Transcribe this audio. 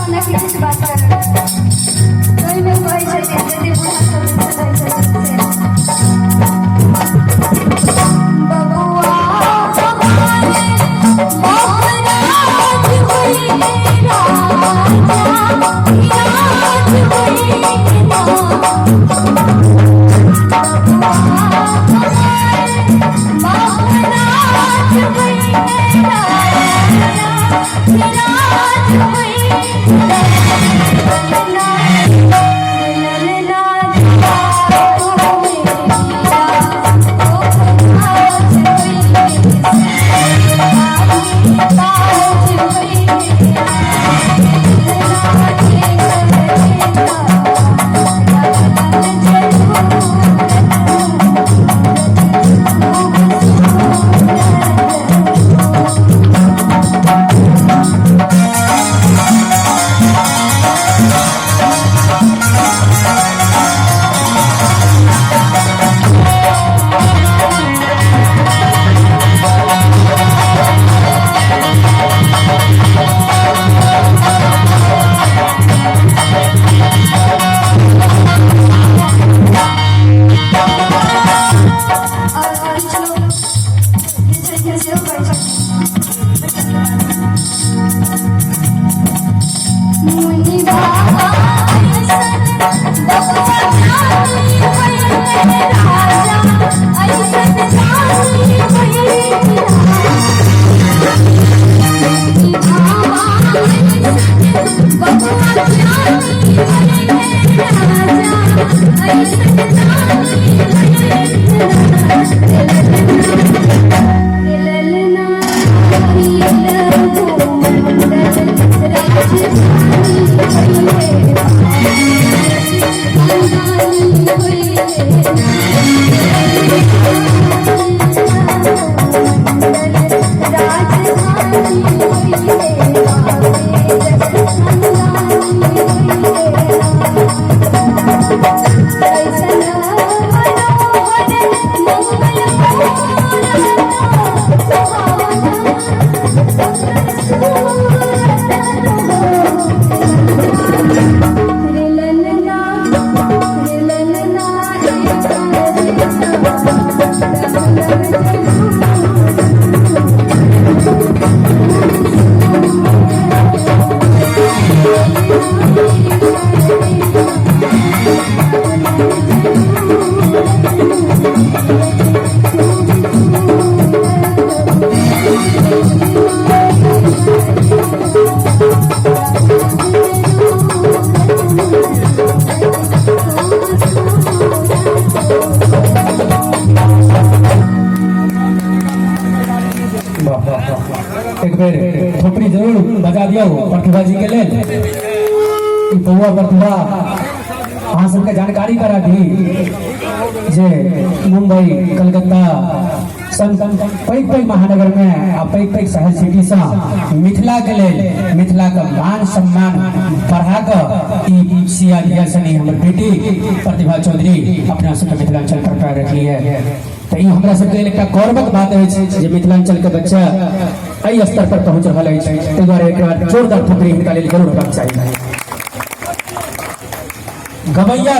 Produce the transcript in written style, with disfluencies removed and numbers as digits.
अपना के किछु बात करब। ओहिमे कहै छथिन जते बूढ़ा सब रहै छथिन से, बबुआ हमारे महाराज हुए राजा, राज हुए ना। बबुआ हमारे महाराज हुए राजा, राज हुए ना। ललना और किछु लोग जे छै सेहो कहै छथिन, मुनि बाबा ऐसन बबुआ ज्ञानी होइले राजा, ऐसन ज्ञानी होइले। मुनि बाबा ऐसन बबुआ ज्ञानी होइले राजा, ऐसन ज्ञानी होइले। ललना राजधानी होइले, खानदानी होइले। राजधानी होइले, खानदानी होइले। ऐसन मनोहर मंगल सुहावना रे ललना, रे ललना। वाह वाह वाह! एक बेर थोपड़ी जरूर बजा दियौ प्रतिभा जी के लेल। ई बौआ प्रतिभा, अहाँ सबके जानकारी करा दी जे मुंबई, कलकत्ता सन पैघ पैघ महानगर में आ पैघ पैघ शहर सिटी सँ मिथिला के लेल, मिथिला के मान सम्मान बढ़ा कऽ ई सिया धिया सनी हमर बेटी प्रतिभा चौधरी अपना सबके मिथिलांचल पर पैर रखली है। तऽ ई हमरा सबके लेल एकटा गौरवक बात अछि जे मिथिलांचल के बच्चा एहि स्तर पर पहुंच रहल अछि। ताहि दुआरे एकरा जोरदार थोपड़ी हिनका लेल जरूर होबाक चाही। गवैया।